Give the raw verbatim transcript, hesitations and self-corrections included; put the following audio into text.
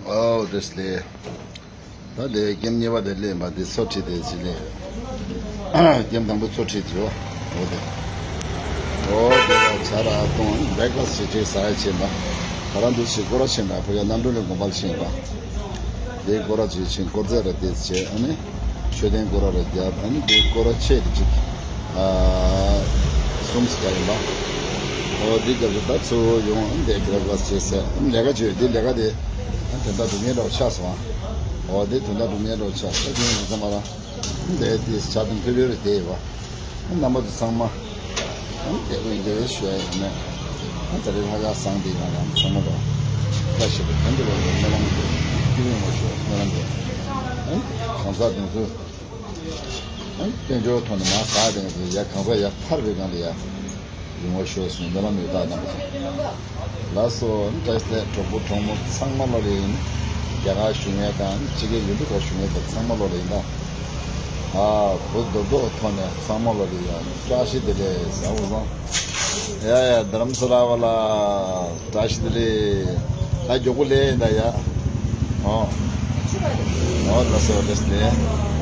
ཨོ་དེ་སླེབས། ད་དེ་ཀེམ་གཉིས་པ་དེ་སླེབས་པ་དེ་སོ་ཁྲིད་དེ་ཅི་ལེ། ཀེམ་དང་པོ་སོ་ཁྲིད་ཅི་བ། ཨོ་དེ། ཨོ་དེ་ལ་ཇ་ར་གཏོང་བྷེག་ཕ་སི་ཅི་ཅིག་ཟ་ཡ་ཕྱིན་པ། ད་རང་དུ་ཞིག་སྐོར་ར་ཕྱིན་པ། ཕ་གི་གནམ་གྲུ་ལ་དགོན་པར་ཕྱིན་པ། དེ་སྐོར་ར་ཅིག་ཕྱིན། སྐོར་རྫས་ར་དེ་བྱས། ཨ་ནི་མཆོད་རྟེན་སྐོར་ར་ར་བརྒྱབ། ཨ་ནི་དེ་སྐོར་ར་ཆེ་དེ་ཅིག་ཨ་གསུམ་ཙམ་ཡིན་པ། ཨོ་དེ་རྒྱབ་ཅིག་ད་ཚུར་ཡོང་། ཨ་ནི་དེ་བྷེག་ཕ་སི་ཅི་ཅིག་ཟས། ཨ་ནི་ལས་ཀ་བྱོས། དེ་ལས་ཀ་དེ་ཨ་དོན་དག་སྒྲུབ་མཁན་འདྲ་བོ་ཆགས་སོང་ཨ། ཨོ་དེ་དོན་དག་སྒྲུབ་མཁན་འདྲ་བོ་ཆགས་སོང་། དེ་ཡིན་ཙམ་པ་ར། དེ་དེ་ཇ་དང་ཕུལ་ཕུལ་རེ་དེ་ཡོད་པ། རྣམ་པ་ཚོ་ཚང་མ་བདེ་པོ་ཡིན་དེ་ཞུ་ཡ་ཡིན་ནས། ད་རེས་ལྷ་ཁང་བཟང་དེ་ཡང་ཡང་ཚང་མ་ལ་བཀྲ་ཤིས་པའི་དོན་དུ་ལ་སྨོན་ལམ་དེ་སྐྱིད་པོ་ཡོང་བ་ཞུ། སྨོན་ལམ་དེ་གང་ཟག་དེ་ཚོ་དཔལ་འབྱོར་ཐོག་ནས་མ་ཟག་དེ་ཚོ་ཡ་གང་ཟག་ཡ་ཐར་བའི་སྒང་ལ་ཡ། ཡོང་བ་ཤོག་ཟེར་ནས་སྨོན་ལམ་ཡོད་ད་རྣམ་པ་ཚོ། ལགས་སོ། བཀྲ་ཤིས་བདེ་ལེགས། གྲོགས་པོ་གྲོགས་མོ་ཚང་མ་ལོ་ལ་ཡིན། རྒྱ་གར་བཞུགས་མཁན་དང་ཕྱི་རྒྱལ་ཡུལ་གྲུ་ཁག་བཞུགས་མཁན་དང་ཚང་མ་ལོ་ལ་ཡིན་ད། ཨ་བུ་རྡོག་རྡོག་ཐོག་ནས་ཚང་མ་ལོ་ལ་ཡིན། བཀྲ་ཤིས་བདེ་ལེགས་ཟ་འུ་སོང་། ཡ་ཡ་རྡ་རམ་ས་ལ་བ་ལ་བཀྲ་ཤིས་བདེ་ལེགས། ད་མགྱོགས་པོ་ལས་ཡིན་ད་ཡ། ཨོ། ཨོ་ལགས་སོ་བཀྲ་ཤིས་བདེ་ལེགས།